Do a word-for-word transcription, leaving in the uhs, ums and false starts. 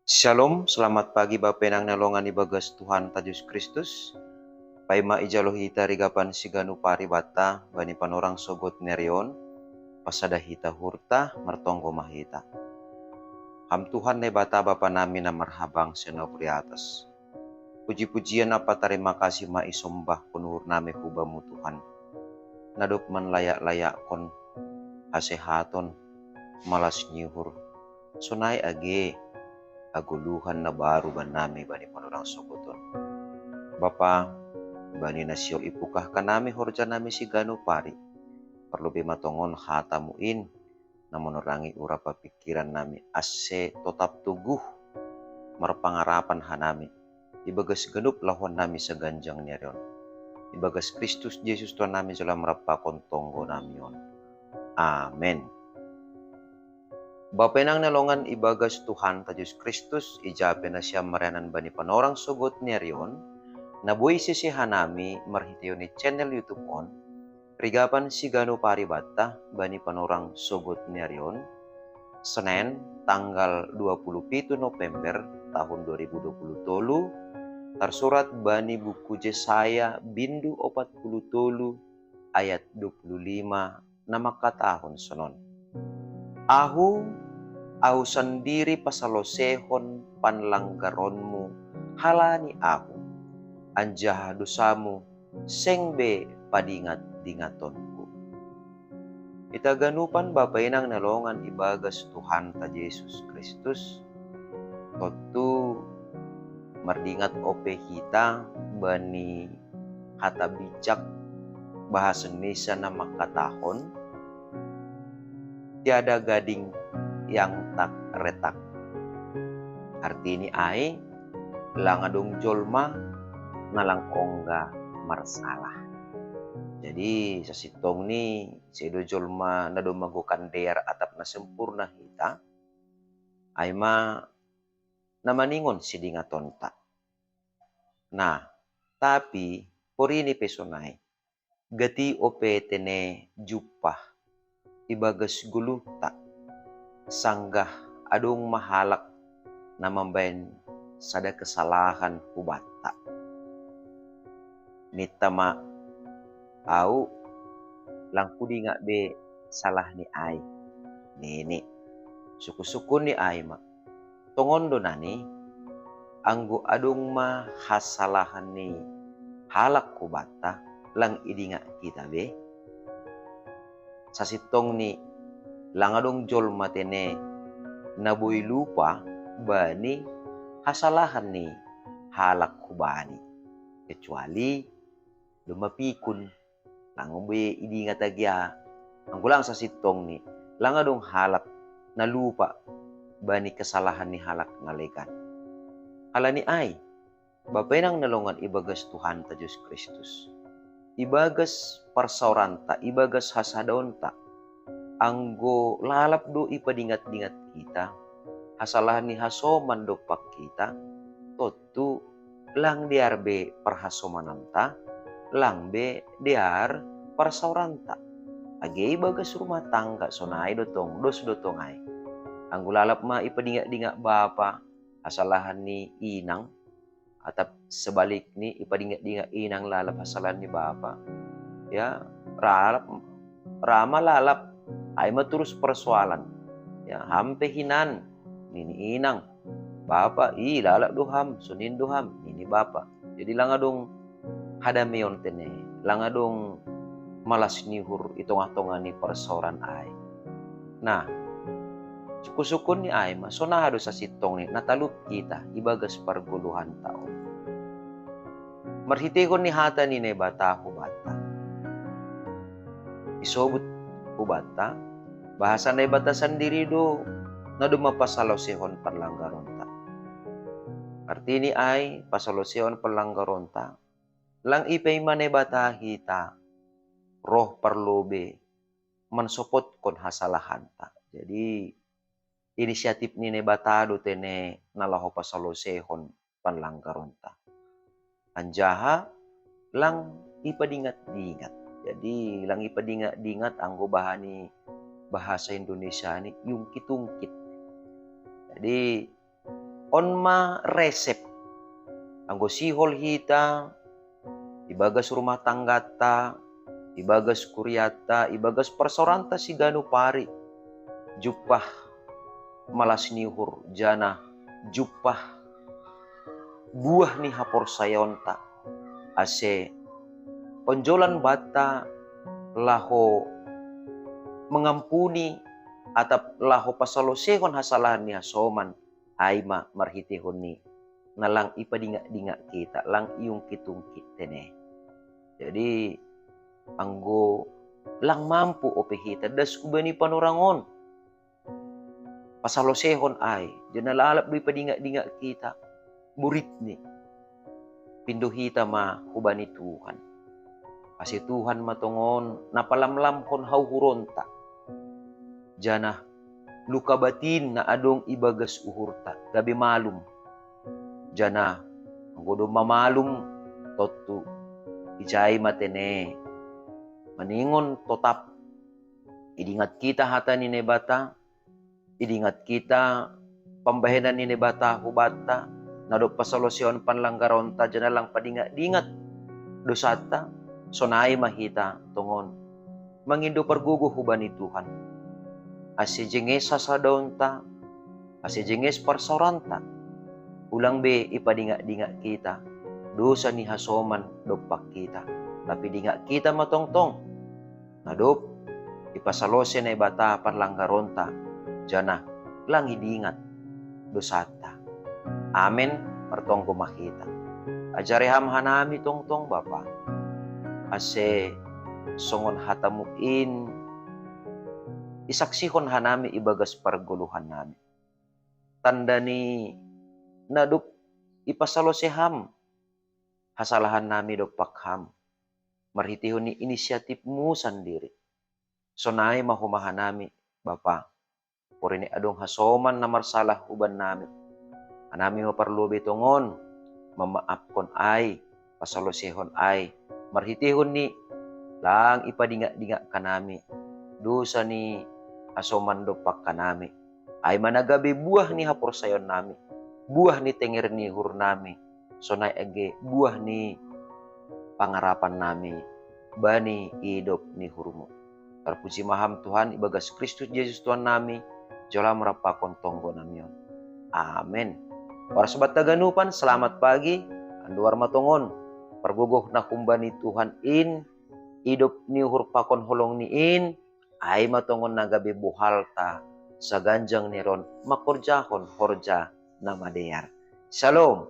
Shalom, selamat pagi Bapenang na longan ibagas Tuhan ta Jesus Kristus. Paima ijalo hita rigapan siganu paribata bani panorang sogot nerion, pasada hita hurta, martonggo mahita. Ham Tuhan Naibata Bapa nami na marhabang senau pri atas. Puji-pujian apa tarima kasih ma isombah konuhur nami hubamu Tuhan. Nadop manlayak-layakkon hasehaton, malas nyuhur, sonai age agoluhan na baru bannami bani panorang sogoton. Bapa, bani na sio ipukahkan nami horja nami siganu pari, perlu be matongon hatamu in, na manorangi urapa pikiran nami asse totap tuguh marpangarapan hanami ibagas ganup lahuan nami saganjang nerion. Ibagas Kristus Jesus Tuhan nami jala marapakon tonggo nami on. Amen. Bapenang na longan ibagas Tuhan ta Jesus Kristus, ijape na siam marianan bani panorang sogot nerion, na boi sese hanami marhiteon ni channel YouTube on, rigapan siganu paribata bani panorang sogot nerion, Senen tanggal dua puluh pitu November tahun dua ribu dua puluh tolu, tarsurat bani buku Jesaya bindu opat puluh tolu ayat dua puluh lima na mangkatahon sonon. Ahu, ahu sandiri pasalosehon panlanggaronmu halani ahu, anjaha dosamu seng be padingat-dingatonku. Ita ganupan Bapenang na longan ibagas Tuhan ta Jesus Kristus, tontu mardingat ope hita bani hata bijak bahasa Indonesia na mangkatahon, tiada gading yang tak retak. Artini ai, lang adong jolma na lang ongga marsalah. Jadi sasintongni sedo jolma na domago kandear atap na sempurna hita, ai ma na maningon sidingatonta. Nah, tapi porini pe sonai, gati ope tene jumpah ibagas goluhta, sanggah adong ma halak na mambaen sada kesalahan hubanta. Ninta ma, au, lang hudingat be salah ni ai, nini. Sukun-sukun ni ai ma, tongon do nani, anggo adong ma hasalahan ni halak hubanta, lang idingat hita be. Sasintongni lang adong jolma tene na boi lupa bani hasalahan ni halak hubani, kecuali domma pikun, lang be idingat agia. Anggo lang sasintongni, lang adong halak na lupa bani kesalahan ni halak na legan. Halani ai, Bapenang na longan ibagas Tuhan ta Jesus Kristus, ibagas parsaoranta, ibagas hasadaonta, anggo lalap do ipadingat-dingat hita hasalahan ni hasoman dompak hita, tontu lang dear be parhasomananta, lang be dear parsaoranta. Age ibagas rumah tangga sonai do tong, dos do tong ai. Anggo lalap ma ipadingat-dingat bapa hasalahan ni inang, atap sebalikni ipadingat-dingat inang lalap hasalahan ni bapa, ya, lalap, ra ma lalap, ai ma turus persoalan. Ya, ham pe hinan, nini inang. Bapa, i lalap do ham, sonin do ham, nini bapa. Jadi lang adong hadameon tene, lang adong malas ni uhur i tongah-tongah ni parsaoran ai. Nah, sukun-sukun ni ai ma, sonaha do sasintongni na talup hita ibagas pargoluhanta on. Marhitehon ni hata ni Naibata hubanta, isobut hubanta, bahasa Naibata sandiri do na domma pasalosehon panlanggaronta. Artini ai, pasalosehon panlanggaronta, lang ipaima Naibata hita roh parlobei mansopotkon hasalahanta. Jadi inisiatif ni Naibata do tene na laho pasalosehon panlanggaronta. Anjaha lang ipadingat-dingat. Jadi lang ipadingat-dingat, anggo bahani bahasa Indonesia ni iungkit-ungkit. Jadi On ma resep anggo sihol hita ibagas rumah tanggata, ibagas kuriata, ibagas parsaoranta siganup ari. Jumpah malas ni uhur janah jumpah buah ni haporsayaonta, ase onjolan banta laho mangampuni atap laho pasaloseihon hasalahan ni hasoman. Ai ma marhiteihon ni na lang ipadingak-dingak hita, lang iungkit-ungkit tene. Jadi anggo lang mampu ope hita das hubani panorang on, pasaloseihon ai, janah lalap do ipadingak-dingak hita, boritni pindo hita ma hubani Tuhan. Ase Tuhan ma tongon na palamlamhon hauhuronta, janah luka batin na adong ibagas uhurta gabe malum. Janah anggo domma malum, tontu ijai ma tene maningon totap idingat hita hata ni Naibata, idingat hita pambahenan ni Naibata hubanta, na dob pasaloseihon panlanggaronta janah lang padingak-dingak dosanta, sonai ma hita tongon mangindo pargogoh hubani Tuhan, ase jenges hasadaonta, ase jenges parsaoranta. Ulang be ipadingak-dingak hita dosa ni hasoman dompak hita, tapi dingak hita ma tongtong na dob ipasalose Naibata panlanggaronta, janah lang idingat dosanta. Amen. Martonggo ma hita. Ajari Ham hanami tongtong, Bapa, ase songon hata-Mu in isaksihon hanami ibagas pargoluhannami. Tanda ni na dob ipasalose Ham hasalahannami dompak Ham marhiteihon ni inisiatif-Mu sandiri. Sonai ma homa hanami, Bapa, porini adong hasoman na marsalah hubannami, hanami ma parlobei tongon mamaafkon ai, pasaloseihon ai, marhiteihon ni lang ipadingak-dingak hanami dosa ni hasoman dompak hanami. Ai ma na gabe buah ni haporsayaonnami, buah ni tenger ni uhurnami, sonai age buah ni pangarapannami bani idop ni uhur-Mu. Tarpuji ma Ham Tuhan ibagas Kristus Jesus Tuhannami, jalo Ham rap pakon tonggonami on. Amen. Horas banta haganupan, selamat pagi. Andohar ma tongon pargogoh na humbani Tuhan in, idop ni uhur pakon holong ni in, ai ma tongon na gabe bohalta saganjang ni ari on mangkorjahon horja na madear. Shalom.